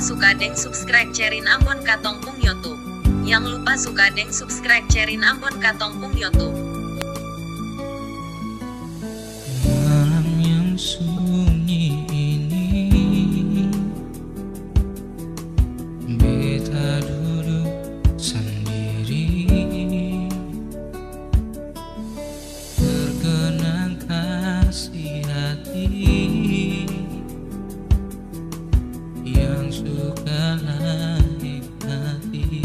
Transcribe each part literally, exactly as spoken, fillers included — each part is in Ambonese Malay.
suka deng subscribe, sharing Ambon katong pung YouTube. Yang lupa suka deng subscribe, sharing Ambon katong pung YouTube. Malam yang sunyi ini, beta duduk sendiri, terkenang kasih hati yang suka lain hati.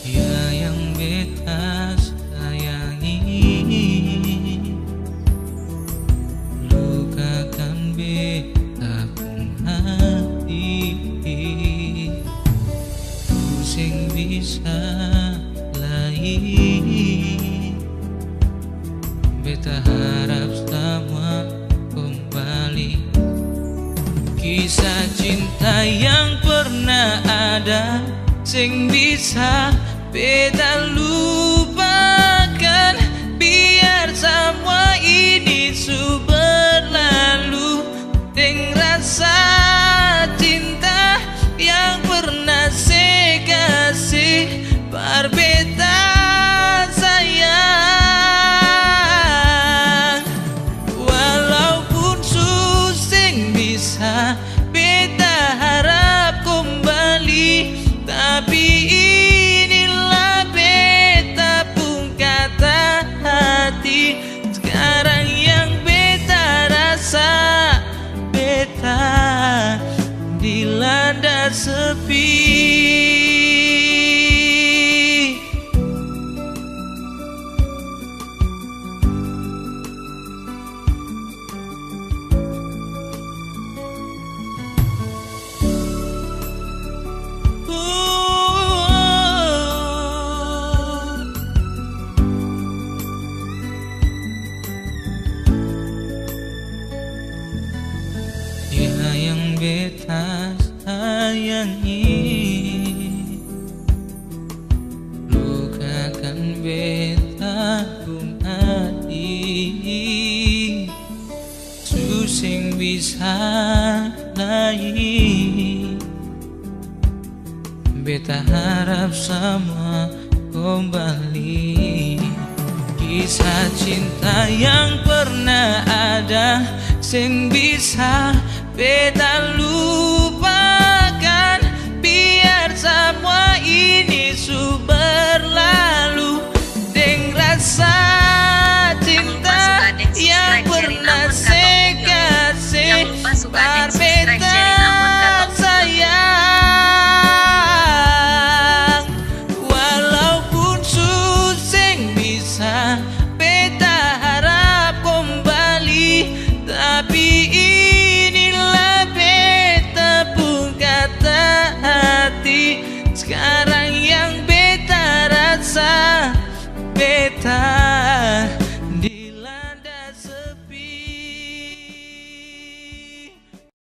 Ya yang beta sayangi, lukakan beta pung hati. Tu seng bisa lai, beta harap samua kembali. Kisah cinta yang pernah ada seng bisa beta lupakan. Biar samua ini su berlalu, deng rasa cinta yang pernah se kasi par beta sayang. Walaupun su seng bisa beta harap kombali, tapi inilah beta pung kata hati. Skarang yang beta rasa, beta dilanda sepi. Dia yang beta sayangi, lukakan beta pung hati. Su seng bisa lai, beta harap samua kombali. Kisah cinta yang pernah ada seng bisa beta lupa.